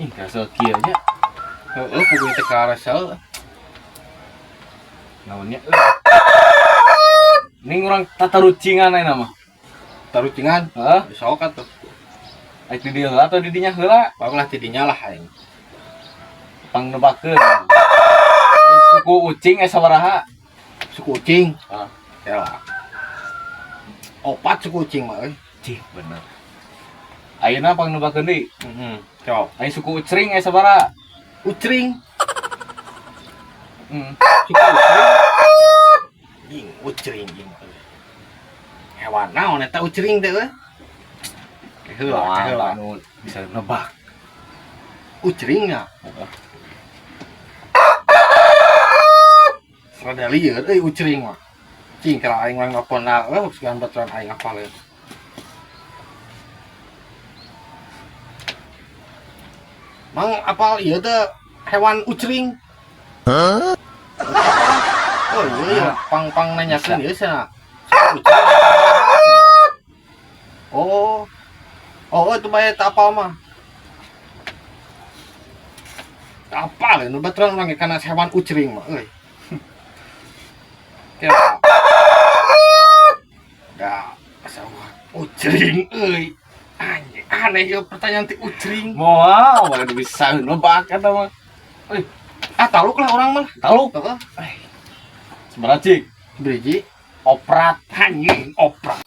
Ih, karasa kieu nya. Heeh, puguh teh karasa. Naonnya euy. Ning urang tatarucingan ayeuna mah. Tarucingan. Heeh. Sok atuh. Aik di dieu heula atau di dinya heula? Bagus lah tidinya lah aing. Pangnebakeun. Ai suku ucing sabaraha? Suku ucing. Ah. Ya lah. Opat suku ucing mah euy. Cih, bener. Ayeuna pangnebakeun deui. Heeh. Sok. Ai suku ucring sabaraha? Ucring. Hmm. Suku ucring. Jing, ucring jing. Hewan naon eta ucring teh euy? Heula, heula. Anu bisa nebak. Ucring nya. Rada lieur euy ucring mah. Cing kira aing urang nelpon lah, euy sugan baturan aing apal euy. Mang apal ieu teh hewan ucring? Hah? Oh iya, iya. Pang-pang nanyakeun ieu cenah. Ucring. Oh. Oh, itu bae teu apal mah. Teu apal nu baturan urang ge kana hewan ucring mah euy. Ya. Da, asa ucring euy. Anjing, aneh ieu pertanyaan ti ucring. Moal, mana bisa nebak eta mah. Euy, ah taluk lah orang mah. Taluk. Heeh. Sabaraha cik? Beriji. Oprat. Anjing, oprat.